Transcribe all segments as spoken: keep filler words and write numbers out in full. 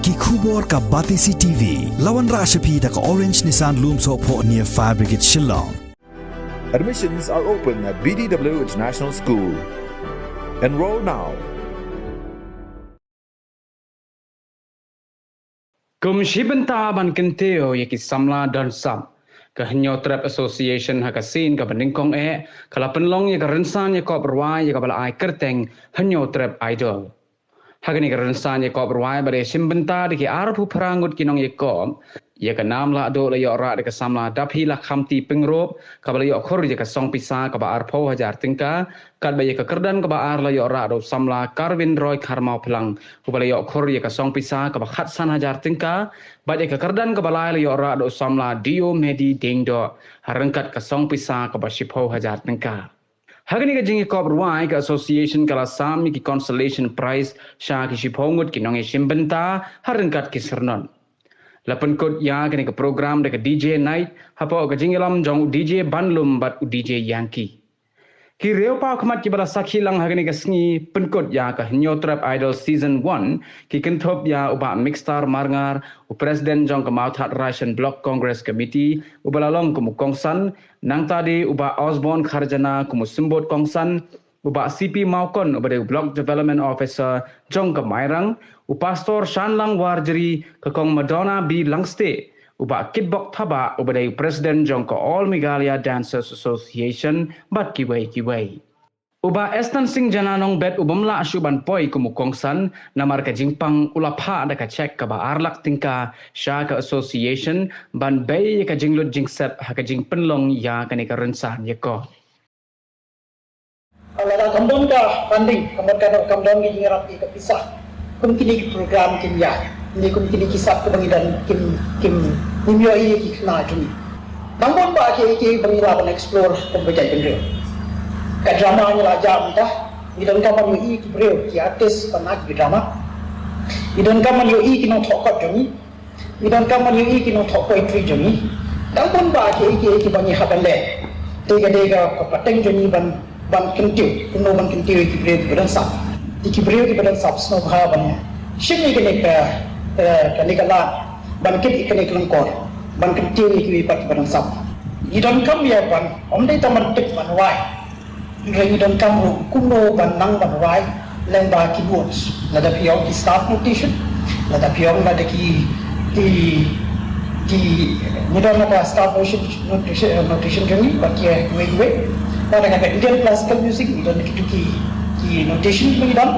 Ki khubor ka Batesi T V, la wanrah sha phi da ka Orange Nissan Lumsohphoh near Fire Brigade Shillong. Admissions are open at B D W International School. Enroll now. Kum shi bynta ban kyntiew ïa ki samla don sap, ka Hynñiewtrep Association ha ka sien kaba nyngkong eh ka la pynlong ïa ka rynsan ïakop rwai ïa kaba la ai kyrteng Hynñiewtrep Idol. Ha kane ka rynsan ïakop rwai ba dei shim bynta da ki arphew phra ngut ki nongïakop, ïa ka nam lahduh la ïoh rah da ka samla Daphi Lakhamti Pyngrope kaba la ïoh khur ïa ka song pisa kaba arphew hajar tyngka, katba ïa ka kyrdan kaba ar la ïoh rah da u samla Karwin Roy Kharmawphlang uba la ïoh khur ïa ka song pisa kaba khatsan hajar tyngka, bad ïa ka kyrdan kaba lai la ïoh rah da u samla Dio Medi Diengdoh ha ryngkat ka song pisa kaba shiphew hajar tyngka. Ha kane ka jingïakop rwai ka association ka la sam ïa ki consolation prize sha ki shiphew ngut ki nongïashim bynta ha ryngkat ki syrnod. La pynkut ïa kane ka program da ka D J night hapoh ka jingïalam jong u D J Banlum bad u D J Yankee. Ki riew paw khmat kiba la sakhi lang ha kane ka sngi pynkut ïa ka Hynñiewtrep Idol Season one ki kynthup ïa u Bah Mixstar Marngar, u President jong ka Mawthadraishan Block Congress Committee, uba la long kum u kongsan, nangta dei u Bah Osborne Kharjana kum u symbud kongsan, u Bah C P Mawkon uba dei u Block Development Officer jong ka Mairang, u Pastor Shanlang Warjri, ka Kong Madonna B Langstieh, u Bah Kitbok Thabah uba dei u President jong ka All Meghalaya Dancers Association, bad kiwei kiwei. U Bah Estan Singh Jana Nongbet u bym lah shuh ban poi kum u kongsan, namar ka jingpang u la phah da ka cheque kaba ar lak tyngka sha ka association ban bei ïa ka jinglut jingsep ha ka jingpynlong ïa kane ka rynsan ïakop. Lada kam don ka funding, kam don ka, kam don ka jingïarap ïa ka pisa, kum kine ki program kim ïaid, ne kum kine ki sap kiba ngi don kim, kim, kim ïohi ïa ki khynnah jong ngi. Nang bun bah kiei kiei ba ngi lah ban explore kum ka jaitbynriew. Ka drama ngi la jah mynta, ngi donkam ban ïohi ki briew, ki artist ba nang ki drama. Ngi donkam ban ïohi ki nongthoh kot jong ngi. Ngi donkam ban ïohi ki nongthoh poetry jong ngi. Nang bun bah kiei kiei kiba ngi hap ban leh. Te ka dei ka, ka pateng jong ngi ban, ban kyntiew, kumno ban kyntiew ïa ki briew kiba don sap. Ïa ki briew kiba don sap sngewbha ban shim ïa kane ka, eh, kane ka lad, ban kit ïa kane ka lyngkor, ban kyntiew ïa kiwei pat kiba don sap. Ngi donkam ïa ban, ym dei tang ban tip ban wai. Hynrei ngi donkam ruh kumno ban nang ban wai lyngba ki notes. Lada phi ong ki staff notation, lada phi ong lada ki, ki, ki, ngi don lada staff notation, notation, notation jong ngi, bad kiwei kiwei. Lada ka Indian classical music, ngi don kitu ki, ki notation ba ngi don.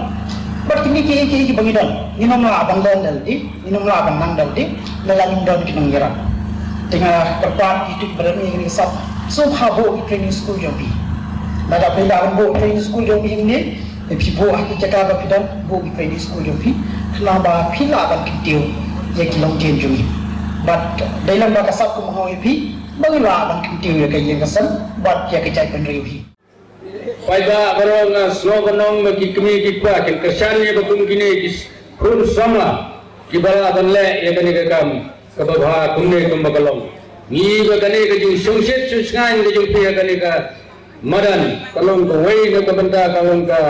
Bad kine kiei kiei kiba ngi don, ngin ym lah ban len da lade. Ngin ym lah ban nang da lade, lada ngim don ki nongïarap. Te nga kyrpad ïa kito kiba don ïa kine ki sap, sngewbha buh ki training school jong phi. Lada phi lah ban buh training school jong phi hangne, te phi buh ha ki jaka ba phi don, buh ki training school jong phi. Khnang ba phi lah ban kyntiew ïa ki longdien jong ngi. Bad dei lang ba ka sap kum nga ong ïa phi, ba ngi lah ban kyntiew ïa ka ïing ka sem bad ïa ka jaitbynriew hi. Paidbah baroh, nga sngew ban ong ba ki kmie ki kpa kin kyrshan ïa ba kum kine ki khun samla kiba lah ban leh ïa kane ka kam kaba bha kumne kumba ka long. Ngi ba kane ka jingshongshit shongshngaiñ ka jong phi ha kane ka madan ka long kawei na ka bynta ka long ka,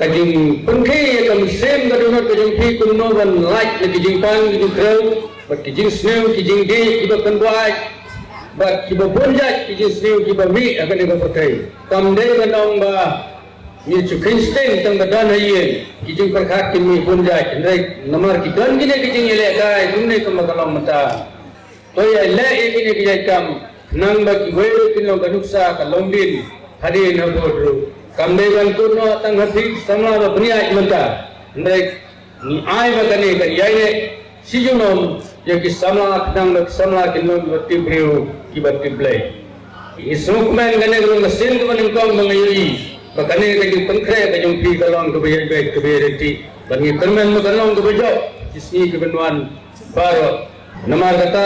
ka jingpynkhih ïa ka mynsiem ka dohnud ka jong phi kumno ban lait na ki jingpang ki jingkhrew bad ki jingsniew ki jingdih kiba pynbuaid bad kiba bun jait ki jingsniew kiba mih ha kane ka pyrthei. Kam dei ban ong ba ngi shu kheiñ sting tang ba don ha ïing, ki jingpyrkhat ki mih bun jait, hynrei namar ki don kine ki jingïalehkai kumne kumba ka long mynta. To ïa leh ïa kine ki jait kam khnang ba kiwei ruh kin long ka nuksa ka longdien hadien habud ruh. Kam dei ban kut noh tang ha phi samla ba pynïaid mynta, hynrei ngi ai ba kane kan ïaineh shi junom ïa ki samla khnang ba ki samla kin long kiba tip briew kiba tip Blei. Ngi sngewkmen kane ka long ka sien kaba nyngkong ba nga ïohi ba kane ka jingpynkhreh ka jong phi ka long kaba ïaid beit kaba ïaid ryntih. Bad ngi kyrmen ba kan long kaba jop ki sngi kiban wan baroh. Namar kata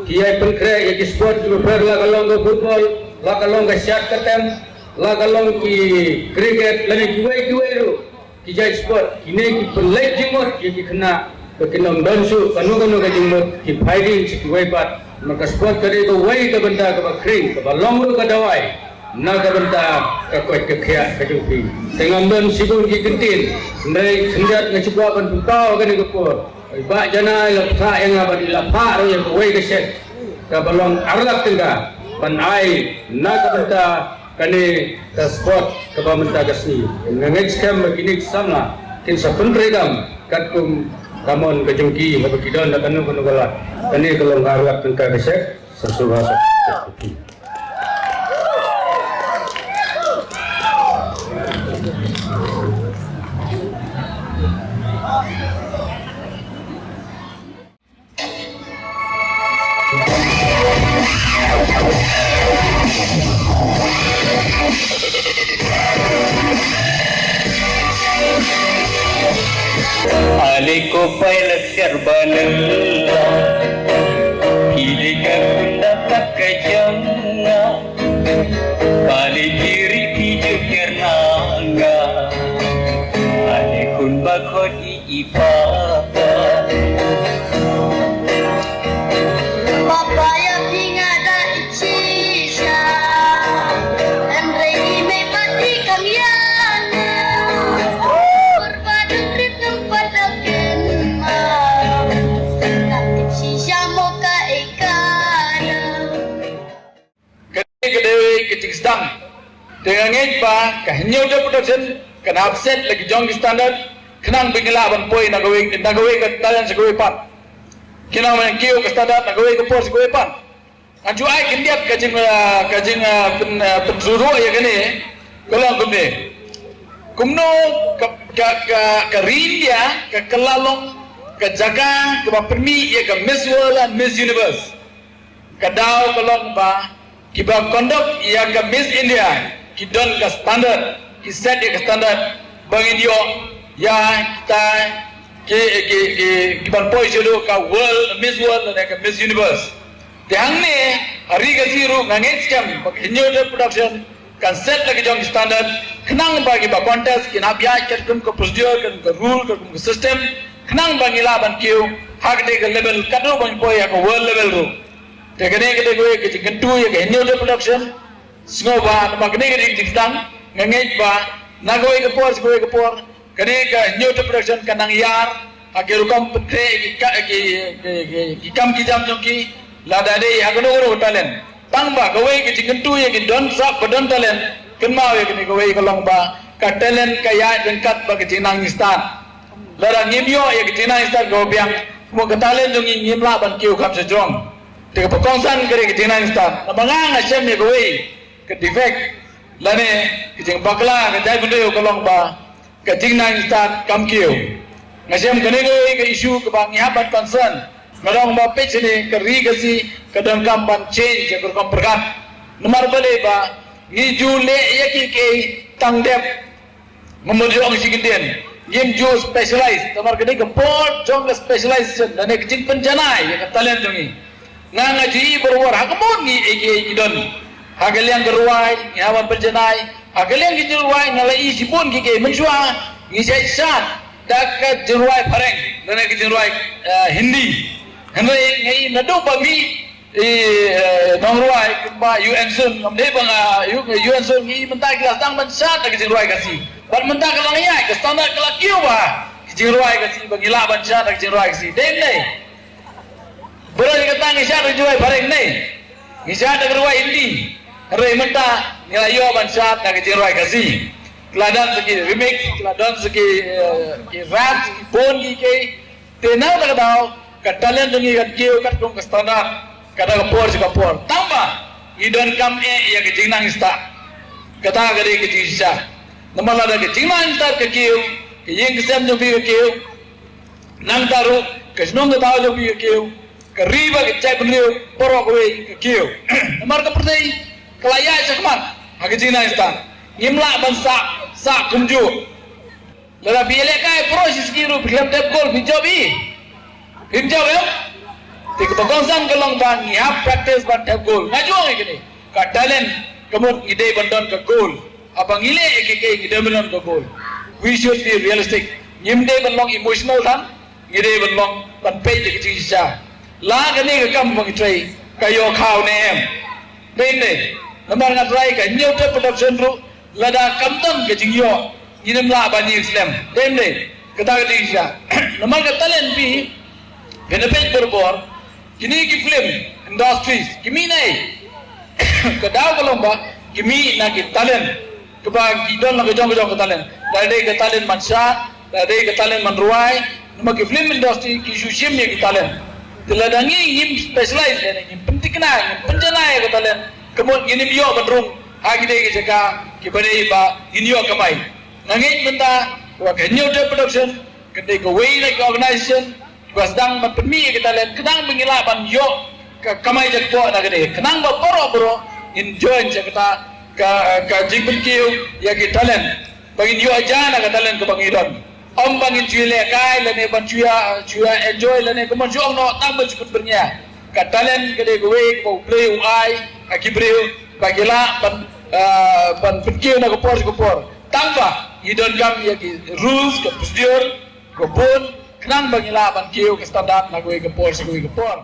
ki ïai pynkhreh ïa ki sport kiba pher, la ka long ka football, la ka long ka shot ka tem, la ka long ki cricket lane kiwei kiwei ruh. Ki jait sport kine ki pynleit jingmut ïa ki khynnah ba kin ym don shuh kano kano ka jingmut, ki phai dien sha kiwei pat. Namar ka sport ka dei kawei ka bynta kaba khring kaba long ruh ka dawai na ka bynta ka koit ka khiah ka jong phi. Te ngam don shibun ki kyntien, hynrei khyndiat nga shu kwah ban pynpaw ha kane ka por. Bah Janai la pynthah ïa nga bad i la phah ruh ïa kawei ka cheque kaba long ar lak tyngka ban ai na ka bynta kane ka sport kaba mynta ka sngi. Nga ngeit skhem ba kine ki samla kin sa pyntreikam katkum ka mon ka jong ki haba ki don da kano kano ka lad. Kane ka long ar lak tyngka ka cheque. Sa sngewbha sa. Ale ko pilot serba nella, kile ka kunda pakajanga, pale diri piju kernanga, ale kun bakhot i ipapa. Papaya pinga da ichija, and ready me pati kamyana. Urba dendrit nang padakin ma, nang ichija moka ikana. Kane ka dei ka jingsdang. Te nga ngeit ba ka Hynñiewtrep Production kan hap set la ki jong ki standard khnang ba ngi lah ban poi na kawei na kawei ka talent sha kawei pat. Khnang ba ngi kiew ka standard na kawei ka por sha kawei pat. Ngan ju ai khyndiat ka jing, ah, ka jing, ah, pyn, ah, pynruh ïa kane ka long kumne. Kumno ka, ka, ka, ka ri India ka kylla long ka jaka kaba pynmih ïa ka Miss World and Miss Universe. Ka daw ka long ba kiba conduct ïa ka Miss India ki don ka standard, ki set ïa ka standard ba ngin ïoh ïa kita ki, ki, ki, ki ban poi sha ka World, Miss World ne ka Miss Universe. Te hangne ha ri Khasi ruh nga ngeit skhem ba ka Hynñiewtrep Production kan set la ki jong ki standard khnang ba kiba contest kin hap ïaid katkum ka procedure, katkum ka rule, katkum ka system, khnang ba ngi lah ban kiew ha kata ka level, katno ba ngi poi ha ka world level ruh. Te kane ka dei kawei ka jingkyntu ïa ka Hynñiewtrep Production. Sngewbha namar kane ka dei ka jingsdang, nga ngeit ba na kawei ka por sha kawei ka por kane ka Hynñiewtrep Production kan nang ïar ha ki rukom pyntrei ki ka, ki, ki, ki, ki kam ki jam jong ki, lada dei ha kano kano ka talent. Tang ba kawei ka jingkyntu ïa ki don sap ba don talent, kynmaw ïa kane kawei ka long ba ka talent ka ïaid ryngkat bad ka jingnang jingstad. Lada ngim ïoh ïa ka jingnang jingstad kaba biang, kumno ka talent jong ngi ngim lah ban kiew kham shajrong. Te kaba kongsan ka dei ka jingnang jingstad. Namar nga nga shem ïa kawei ka defect lane ka jingbakla ka jaitbynriew ka long ba ka jingnang jingstad kam kiew. Nga shem kane kawei ka issue kaba ngi hap ban concern. Nga ong ba peit shane ka ri Khasi ka donkam ban change ïa ka rukom pyrkhat. Namar balei ba ngi ju leh ïa kiei kiei tang dep. Nga mut ju ong shi kyntien, ngim ju specialize. Namar kane ka por jong ka specialization lane ka jingpynjanai ïa ka talent jong ngi. Nga nga ju ïohi baroh ha ka mon ngi ïa kiei kiei ki don. Ha ka liang ka rwai ngi hap ban pynjanai. Ha ka liang ka jingrwai nga la ïohi shibun kiei kiei mynshuwa ngi shait shad da ka jingrwai phareng lane ka jingrwai, eh, Hindi. Hynrei nga ïohi naduh ba mih i, eh, nongrwai kumba U N Sun, ngam dei ba nga, U, U N Sun ngi mynta ki la sdang ban shad da ka jingrwai Khasi. Bad mynta ka la ïaid ka standard ka la kiew ba ka jingrwai Khasi ba ngi lah ban shad da ka jingrwai Khasi. Dei ne? Baroh kata ngi shad da ka jingrwai phareng ne? Ngi shad da ka rwai Hindi. Hynrei mynta ngi la ïoh ban shad da ka jingrwai Khasi. Ki la don sa ki remix, ki la don sa ki, eh, ki rap, ki bun kiei kiei. Te na kata ka daw ka talent jong ngi kan kiew katkum ka standard, kata ka por sha ka por. Tang ba ngi donkam eh ïa ka jingnang jingstad. Kata ka dei ka jingshisha. Namar lada ka jingnang jingstad ka kiew, ka ïing ka sem jong phi ka kiew, nangta ruh ka shnong ka thaw jong phi ka kiew, ka ri bad ka jaitbynriew baroh kawei ka kiew. Namar ka pyrthei ka la ïaid shakhmat ha ka jingnang jingstad. Ngim lah ban sah, sah kumjuh. Lada phi ïalehkai baroh shi sngi ruh phi khlem thep goal phi jop hi. Phim jop em? Te kaba kongsan ka long ba ngi hap practice ban thep goal. Nga ju ong ïa kane. Ka talent ka mut ngi dei ban don ka goal. Haba ngi leh ïa kiei kiei ngi dei ban don ka goal. We should be realistic. Ngim dei ban long emotional than. Ngi dei ban long ban peit ïa ka jingshisha. La kane ka kam ba ngi trei ka ïoh khaw ne em. Dei ne? Namar nga trai ka Hynñiewtrep Production ruh lada kam don ka jingïoh ngin ym lah ban ïeng slem. Dei ne? Kata ka dei shisha. Namar ka talent phi Kane peit barabor, kine ki film industries ki mih na ei? Ka daw ka long ba ki mih na ki talent, kaba ki don la ka jong ka jong ka talent. La dei ka talent ban shad, la dei ka talent ban rwai. Namar ki film industry ki shu shim ïa ki talent. Te lada ngi ngim specialize lane ngim pynthikna, ngim pynjanai ïa ka talent, ka mut ngin ym ïoh ban rung ha kine ki jaka kiba dei ba ngin ïoh kamai. Nga ngeit mynta ba ka Hynñiewtrep Production ka dei kawei na ki organization ba sdang ban pynmih ïa ki talent, khnang ba ngin lah ban ïoh ka kamai jakpoh na ka dei, khnang ba baroh baroh ngin join sha kata ka, ka jingpynkiew ïa ki talent, ba ngin ïoh ja na ka talent kaba ngi don. Ym ba ngin shu ïalehkai lane ban shu ïa, shu ïa enjoy lane kumno shu ong noh tang ban shu pynbyrngia. Ka talent ka dei kawei kaba U Blei u ai ha ki briew ba ki lah ban, ah, ban pynkiew na ka por sha ka por. Tang ba ngi donkam ïa ki rules, ka procedure, ka bun, khnang ba ngi lah ban kiew ka standard na kawei ka por sha kawei ka por.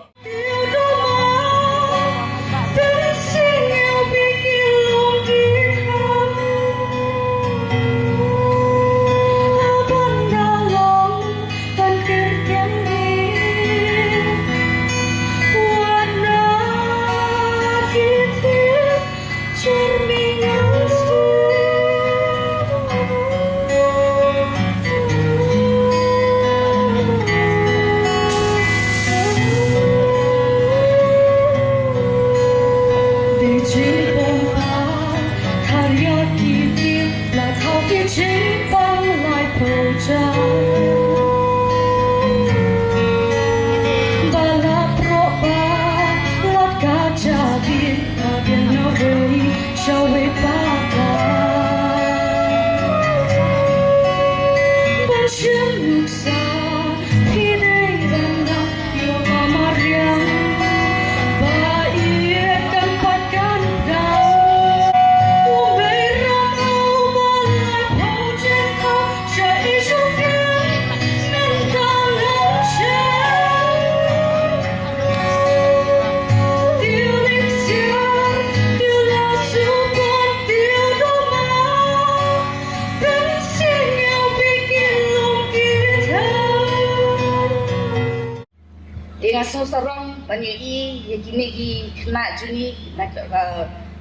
Te nga sngewsarong ban ïohi ïa kine ki khynnah jong ngi na ka,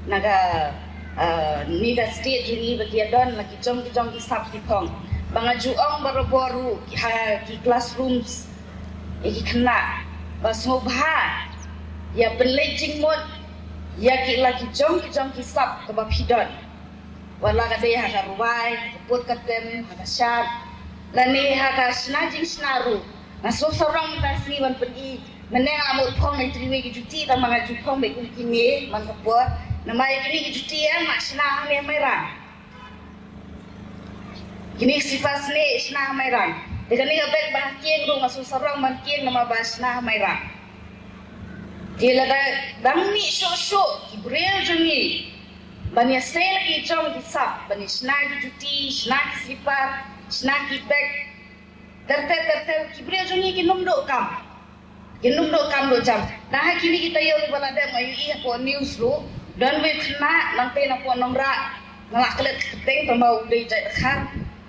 na ka, eh, na ka state jong ngi ba ki ïa don la ki jong ki jong ki sap ki phong. Ba nga ju ong barabor ruh ha ki classrooms ïa ki khynnah ba sngewbha ïa pynleit jingmut ïa ki la ki jong ki jong ki sap kaba phi don. Wat la ka dei ha ka rwai, ha ka put ka tem, ha ka shad, lane ha ka shna jingshna ruh. Nga sngewsarong mynta ka sngi ban pyni. Mynne nga la mut phong na ki three way ki juti, tang ba nga ju phong beit kum kine man ka por. Namar ïa kine ki juti em, nga shna hangne ha Mairang. Kine ki slipar sne shna ha Mairang. Te kane ka bag ba nga kieng ruh nga sngewsarong ban kieng namar ba shna ha Mairang. Te lada dang mih shuh shuh ki briew jong ngi ban ïa sale ki jong ki sap, ban ïa shna ki juti, shna ki slipar, shna ki bag. Ter ter ter ter, ki briew jong ngi kin ym duh kam. Kin ym duh kam duh jam. Nangta ha kine ki taïew kiba la dep nga ïohi hapoh news ruh, don uwei u khynnah nangtei napoh Nongrah, nga la klet kyrteng tang ba u dei jait dkhar.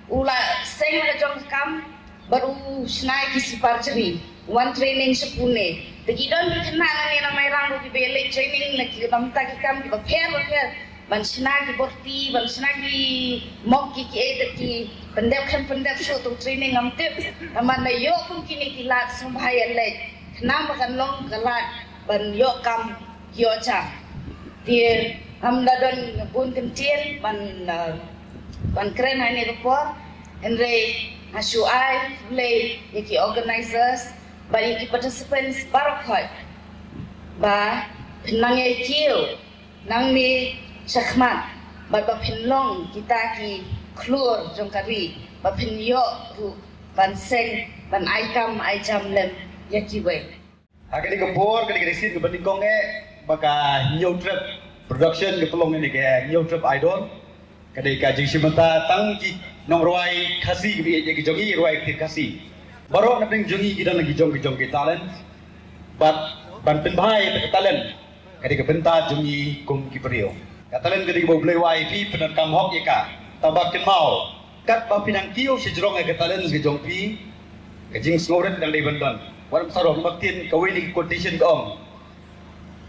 U la seng la ka jong ka kam bad u shna ïa ki slipar jri. Wan training sha Pune. Te ki don ki khynnah nangne na Mairang ruh kiba ïaleit training na ki, na bynta ki kam kiba pher ba pher. Ban shna ki borti, ban shna ki mok ki kiei, te ki pyndep khlem pyndep shuh tang training ngam tip. Namar lada ïoh kum kine ki lad sngewbha ïaleit, khnang ba kan long ka lad ban ïoh kam ïoh jam. Te ngam da don bun kyntien ban, uh, ban kren ha kane ka por. Hynrei nga shu ai khublei ïa ki organizers bad ïa ki participants baroh khoit ba phin nang ïai kiew nangne shakhmat bad ba phin long kita ki khlur jong ka ri, ba phin ïoh ruh ban seng, ban ai kam ai jam lem ïa kiwei. Ha kane ka por, kane ka sien kaba nyngkong eh, ba ka Hynñiewtrep Production ka pynlong ïa kane ka Hynñiewtrep Idol. Ka dei ka jingshim bynta tang ki nongrwai Khasi kiba ïeit ïa ki jong ngi, rwai ktien Khasi. Baroh na pdeng jong ngi ki don la ki jong ki jong ki talent. Bad ban pynbha ïa ka talent ka dei ka bynta jong ngi kum ki briew. Ka talent ka dei kaba U Blei u ai ïa phi, phin donkam hok ïa ka. Tangba kynmaw, katba phi nang kiew sha jrong ïa ka talent ka jong phi, ka jingsngewrit ka dang dei ban don. Wat ym sarong, namar ktien kawei na ki quotation ka ong,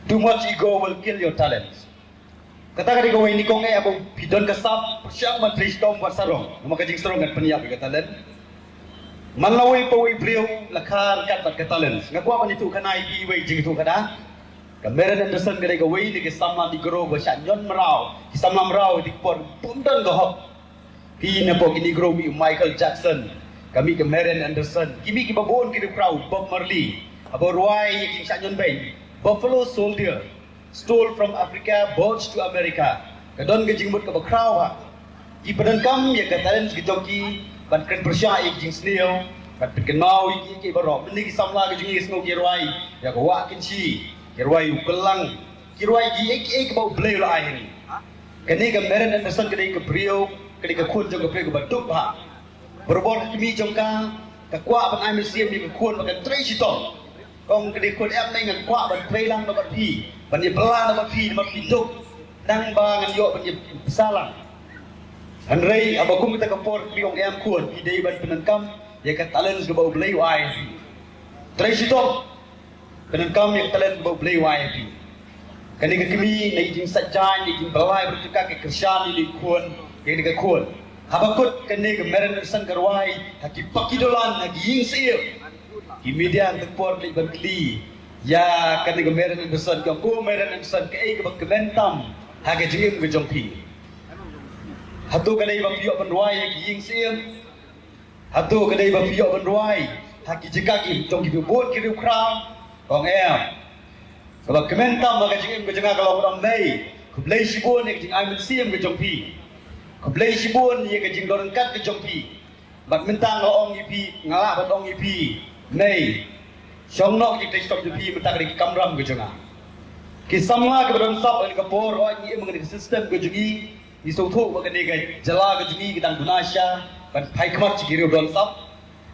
"Too much ego will kill your talent." Kata ka dei kawei na ki kong eh, haba phi don ka sap, pyrshang ban trei shitom wat sarong, namar ka jingsarong kan pynïap ïa ka talent. Man la wei pa wei briew la kha ryngkat bad ka talent. Nga kwah ban ïathuh khana ïa phi wei jingïathuhkhana. Ka Marian Anderson ka dei kawei na ki samla Negro ba shah ñion mraw, ki samla mraw ha kine ki por bym don ka hok. Phi, napoh ki Negro mih u Michael Jackson, ka mih ka Marian Anderson, ki mih kiba bun ki riewkhraw, Bob Marley, haba u rwai ïa ki shah ñion beiñ, Buffalo Soldier, Stole from Africa, Brought to America. Ka don ka jingmut kaba khraw ha ki pyndonkam ïa ka talent ka jong ki ban kren pyrshah ïa ki jingsniew, ban pynkynmaw ïa ki, ïa ki baroh. Mynne ki samla ka jong ngi, sngew ki rwai ïa ka Wah Kynshi, ki rwai u Kyllang, ki rwai ki ïa ki, ïa ki ba U Blei u la ai ha ngi. Kane ka Marian Anderson ka dei ka briew, ka dei ka khun jong ka briew kaba duk bha. Barabor ka kmie jong ka, ka kwah ban ai mynsiem ïa ka khun ba kan trei shitom. Ka ong ka dei, khun em, nga kwah ban trei lang na bad phi, ban ïa bylla na bad phi, na bad phi duk, nang ba ngan ïoh ban ïa pisa lang. Hynrei haba kum kata ka por, ka kmie ong, em khun, phi dei ban pyndonkam ïa ka talent kaba U Blei u ai ha phi. Trei shitom. Pyndonkam ïa ka talent ba U Blei u ai ha phi. Kane ka kmie, na ki jingsait jaiñ, na ki jingbylla baroh jong ka, ka kyrshan ïa ka khun, ïa kane ka khun. Haba kut kane ka Marian Anderson ka rwai ha ki paki dolan, ha ki ïing syiem, ki media ha kata ka por ki leit ban kylli ïa kane ka Marian Anderson, ki ong, "Ko Marian Anderson, kaei kaba kmen tam ha ka jingim ka jong phi? Hato ka dei ba phi ïoh ban rwai ha ki ïing syiem? Hato ka dei ba phi ïoh ban rwai ha ki jaka ki jong kiba bun ki riewkhraw?" Ka ong, "Em. Kaba kmen tam ha ka jingim ka jong nga ka long ban ong, Mei, khublei shibun ïa ka jingai mynsiem ka jong phi. Khublei shibun ïa ka jingdon ryngkat ka jong phi. Bad mynta nga ong ïa phi, nga lah ban ong ïa phi, Mei, shong noh ka jingtrei shitom jong phi, mynta ka dei ka kamram ka jong nga." Ki samla kiba don sap ha kane ka por, hooid, ngi im ha kane ka system ka jong ngi, ngi sngewthuh ba kane ka jylla ka jong ngi ka dang duna sha ban phai khmat sha ki riew don sap.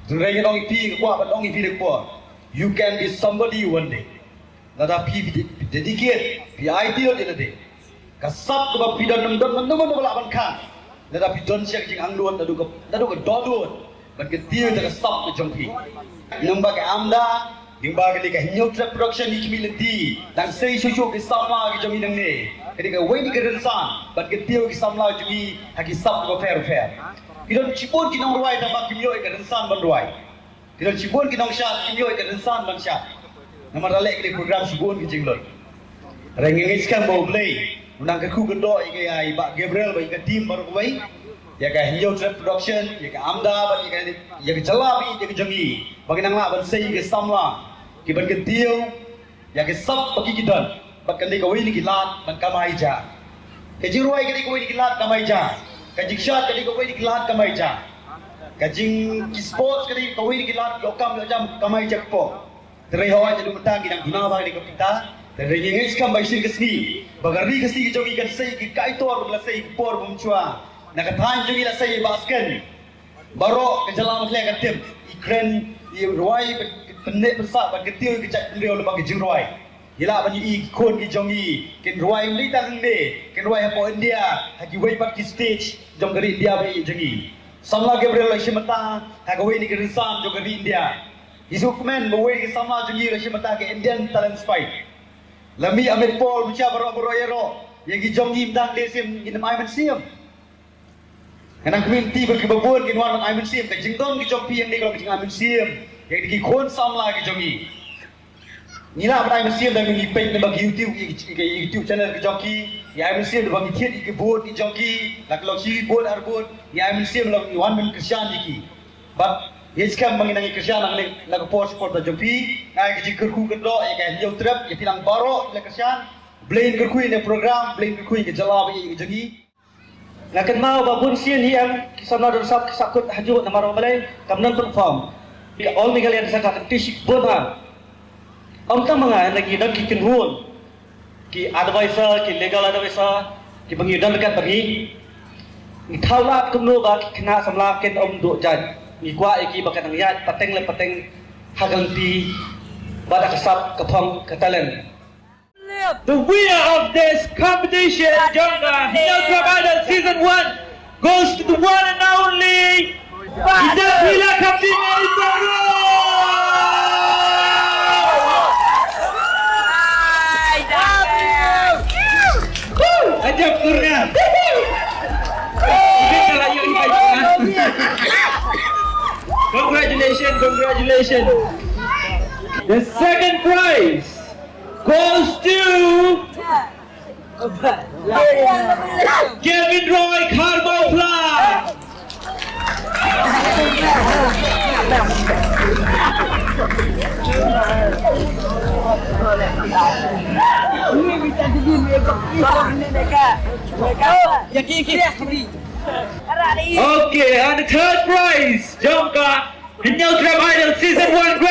Hynrei ngan ong ïa phi, nga kwah ban ong ïa phi da ka por, you can be somebody one day. Lada phi, phi de-, phi dedicate, phi ideal ïa lade, ka sap kaba phi don, ym don mano mano ba lah ban kha. Lada phi don sha ka jingangnud, naduh ka, naduh ka dohnud, ban kyntiew ïa ka sap ka jong phi. Nang ba ka Amda, nang ba kane ka Hynñiewtrep Production, ngi khmih lynti, dang sei shuh shuh ki samla ki jong ngi nangne. Kane kawei na ki rynsan ban kyntiew ïa ki samla jong ngi ha ki sap kiba pher pher. Ki don shibun ki nongrwai, tangba kim ïoh ïa ka rynsan ban rwai. Ki don shibun ki nongshad, kim ïoh ïa ka rynsan ban shad. Namar da leh kine ki program shibun ki jinglut. Hynrei nga ngeit skhem ba U Blei un nang kyrkhu kyrdoh ïa ka, ïa i Bah Gabriel bad ïa ka team baroh kawei, ïa ka Hynñiewtrep Production, ïa ka Amda bad ïa ka, ïa ka jylla baieit ka jong ngi, ba ngin nang lah ban sei ïa ki samla kiban kyntiew ïa ki sap ba ki, ki don. Bad kane kawei na ki lad ban kamai ja. Ka jingrwai ka dei kawei na ki lad kamai ja. Ka jingshad ka dei kawei na ki lad kamai ja. Ka jing, ki sports ka dei kawei na ki lad, ïoh kam ïoh jam kamai ja kpoh. Te hynrei hooid, naduh mynta ngi dang duna bha kane ka bynta. Te hynrei ngi ngeit skhem ba shisien ka sngi ba ka ri Khasi ka jong ngi kan sei ïa ki kaitor ba la sei ha ka por ba mynshuwa. Na ka thaiñ jong ngi la sei ïa i Bah Sken. Baroh ka jylla Meghalaya ka tip, i kren, i rwai, pynneh pynsah bad kyntiew ïa ka jaitbynriew lyngba ka jingrwai. Ngi lah ban ïohi ki khun ki jong ngi kin rwai ym dei tang hangne, kin rwai hapoh India, ha kiwei pat ki stage jong ka ri India baieit jong ngi. Samla Gabriel la shim bynta ha kawei na ki rynsan jong ka ri India. Ngi sngewkmen ba uwei na ki samla jong ngi la shim bynta ha ka Indian Talents Fight. La mih Amit Paul, mynta baroh baroh ïaroh, ïa ki jong ngi mynta hangne shisien ngim ai mynsiem. Nga nang khmih lynti ba kiba bun kin wan ban ai mynsiem. Ka jingdon ka jong phi hangne ka long ka jingai mynsiem ïa ki khun samla ki jong ngi. Ngi lah ban ai mynsiem da ngi peit na ba ki YouTube, ïa ki, ïa ki YouTube channel ki jong ki. Ngi ai mynsiem da ba ngi thied ïa ki booth ki jong ki, la ka long shi booth ar booth. Ngi ai mynsiem la ngi wan ban kyrshan ïa ki. Bad ngi skhem ba ngi nang ïa kyrshan hangne na ka por, support da jong phi. Nga ai ka jingkyrkhu kyrdoh ïa ka Hynñiewtrep, ïa phi lang baroh la kyrshan. Blei un kyrkhu ïa kane ka program, Blei un kyrkhu ïa ka jylla baieit ka jong ngi. Nga kynmaw ba bun sien hi em ki samla don sap ki sap kut hajuh namar ba balei kam don platform. All Meghalaya Dance Centre ka kynti shibun bha. Ym tang ma nga, ngi don ki kynhun, ki advisor, ki legal advisor kiba ngi don ryngkat bad ngi. Ngi thaw lad kumno ba ki khynnah samla kin ym duh jait. Ngi kwah ïa ki ba kin nang ïaid pateng lem pateng ha ka lynti bad ha ka sap ka phong ka talent. The winner of this competition, jong ka Hynñiewtrep Idol Season one, goes to the one and only Idaphila Kaping Eltoro! Congratulations. The second prize goes to Kevin Roy Kharmaupla. Okay, and the third prize jong ka Hynñiewtrep Idol Season one.